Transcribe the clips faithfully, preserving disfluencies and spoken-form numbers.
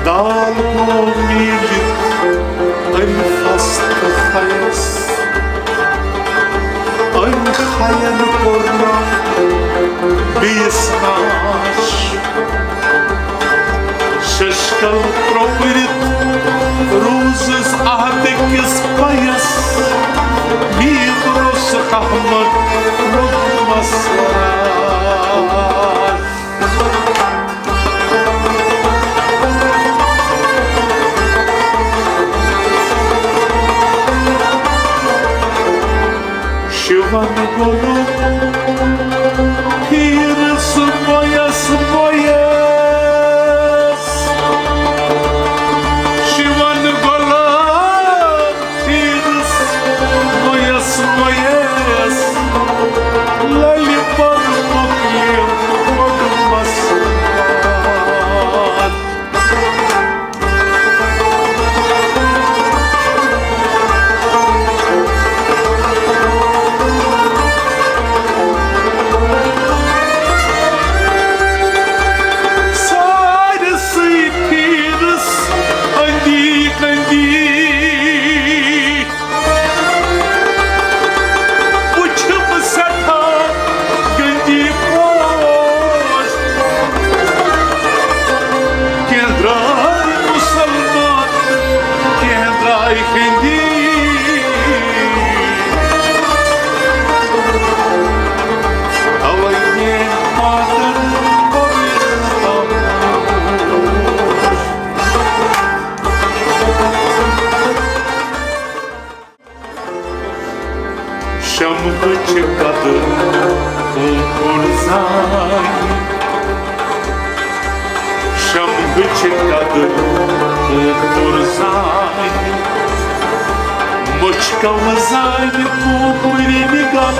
دال گوٚو میٖلِتھ أمۍ فَس تہٕ فَیَس۔ أمۍ فَین کوٚر نہٕ بیٚیِس ناش۔ ششکل ترٛوپرِتھ روٗزٕس اَتھ أکِس پَیَس۔ میٖر روٚس احمد لوٚگ مَس راش۔ شِوَن گوٚو پھیٖرِس مۄیَس مۄیَس۔ شِوَن گوٚو پھیٖرِس مۄیَس مۄیَس۔ لَلہِ پَرُن مۄکلیو کوٚرمَس واد۔ سارِسٕے پھیٖرِس أنٛدی أنٛدی۔ وُچھم سٮ۪ٹھاہ گٔنٛدی پوش۔ کینٛہہ درٛاے مُسلمان، کینٛہہ درٛاے ہِندی۔ اَوَے میٛٲنۍ ماتَن کوٚر خاموش۔ شمعٕچ قدر کۄکُر زانہِ۔ شمعٕچ قدر کۄکُر زانہِ۔ مُشکو زانہِ کۄکُرِ نِگاہ۔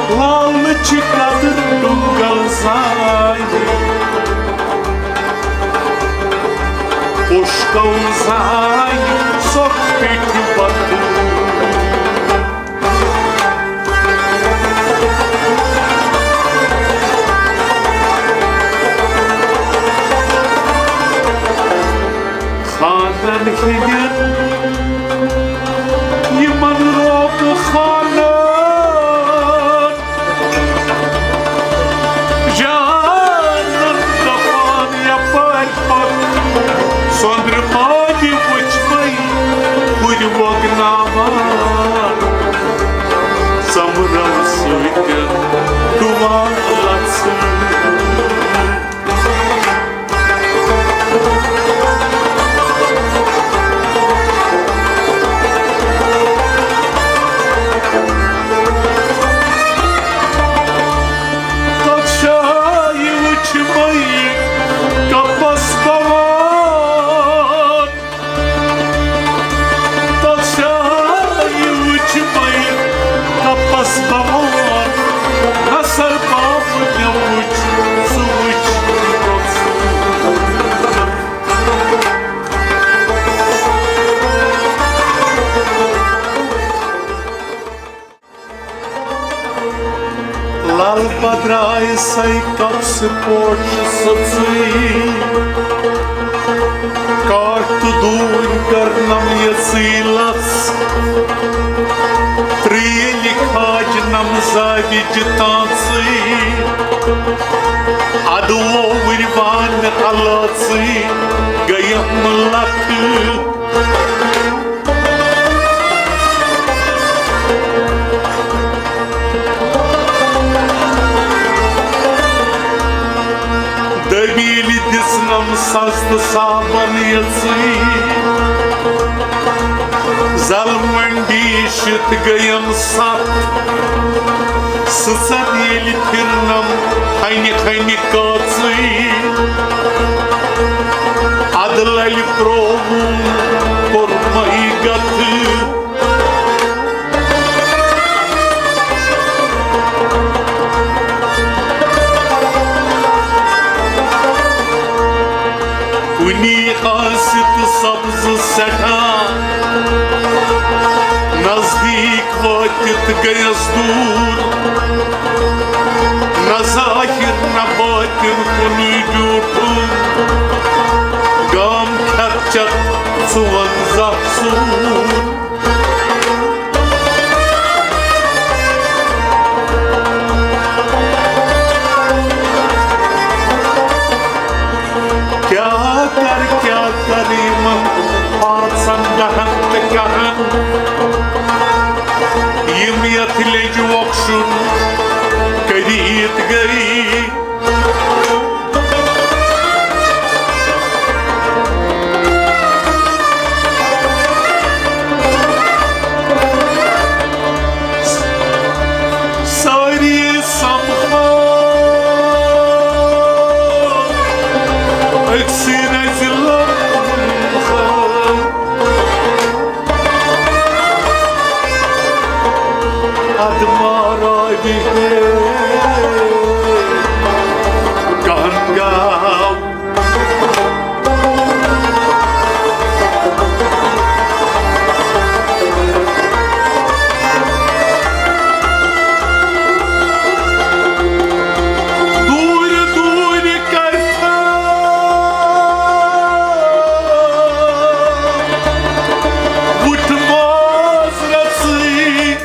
لالٕچ قدر ٹُنٛگل زانہِ۔ پُشکو زانہِ سۄ پیٚٹھِ وَتہٕ۔ خانَن ہٕنٛدٮ۪ن یِمَن روبہٕ خانَن۔ جانن دپان یپٲرۍ پکھ، سۄندرِ ماجہِ وُچھ مےٚ ہُرۍ وۄگناوان، ژمرو سۭتۍ ڈُوان لژھ۔ تتھ جایہِ وُچھ مےٚ کپس بوان۔ تتھ جایہِ وُچھ مےٚ کپس بوان۔ نثر باب مےٚ وُچھ، سُہ وُچھ۔ لل بدرایہِ سَے کپسہٕ پوشہٕ سٕژٕے، کاٹھ تہٕ دوٗنۍ کٔرنم یژٕے لژھ۔ ترٛیلہِ کھاجنم زادِ جِتانژٕے، ادٕ ووٚوٕرۍ وانہٕ الٲژٕے گٔیم لتھٕ۔ دٔبیٖلہِ دِژنم سستہٕ صابن یژٕے۔ زل منڈی شِتھ گٔیم ستھ۔ سٕژن ییٚلہِ پھِرنم ہنہِ ہنہِ کٲژٕے۔ ادٕ للہِ پرٛووُن کوٚرمَے گتھٕ۔ کُنی آسہِ تہٕ سبزٕ سٮ۪ٹھاہ، نزدیٖک وٲتِتھ گٔیَس دوٗر۔ نہ ظٲہِر نہ بٲطِن کُنُے بیوٗٹھُم، ژُوَنزاہ سُہ۔ کیٛاہ کر، کیٛاہ کر یِمن پانٛژن دہن تہٕ کہن، یِم یتھ لیٚجہِ وۄکھشُن کٔرِتھ گٔیہِ۔ سٲری سمکھو أکسٕے رزِ لمحہٕ۔ ادٕ مارا دِہے گنگا۔ دوٗرِ دوٗرِ کرتھا وُٹھ ماز رژٕے۔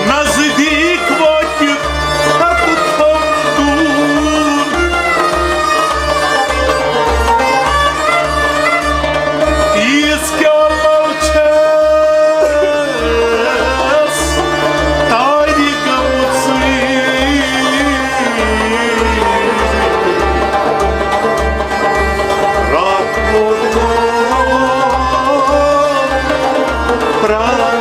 نزدیٖک وٲتِتھ ہتہٕ تھوٚم دوٗر۔ ییٖژ کیٛاہ لل چھَس تارِ گٔمٕژٕے۔ راتھ ووت پرٛاران۔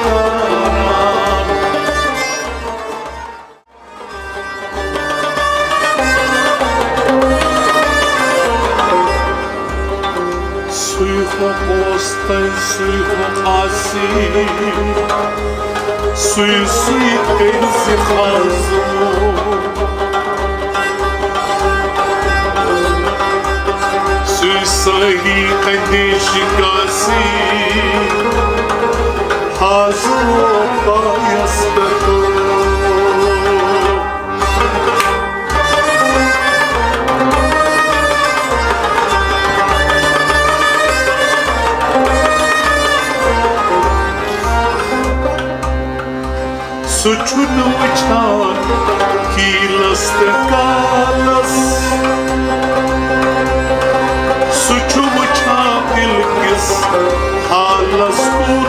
سُے ہُہ اوس تَے، سُے ہُہ آسی، سُے، سُے کٔرۍ زِ آزمو۔ سُے سٲری اندیشہِ کاسی، آزمو پایس پٮ۪ٹھ۔ سُہ چھُنہٕ وٕچھان کیٖلس تہٕ کالس، سُہ چھُ وٕچھان دِل کِس حالس کُن۔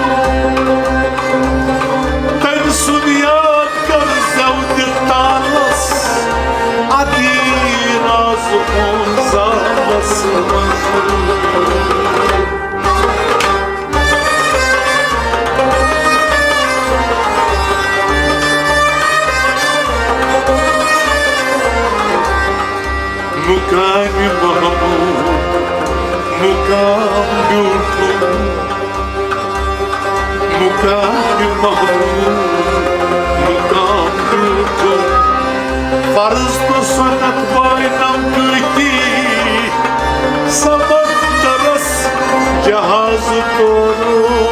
تٔمۍ سُنٛد یاد کر زٮ۪و دِ تالس، ادی راز ہُنٛد زالس منٛز۔ مُقامِ محمود مُقام بیوٗٹھُم، مُقامِ محمود مُقام بیوٗٹھُم۔ فرض تہٕ سُنت بٲینم کۭتی سمندرس جہاز توروو۔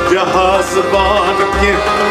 جہاز بان کینٛہہ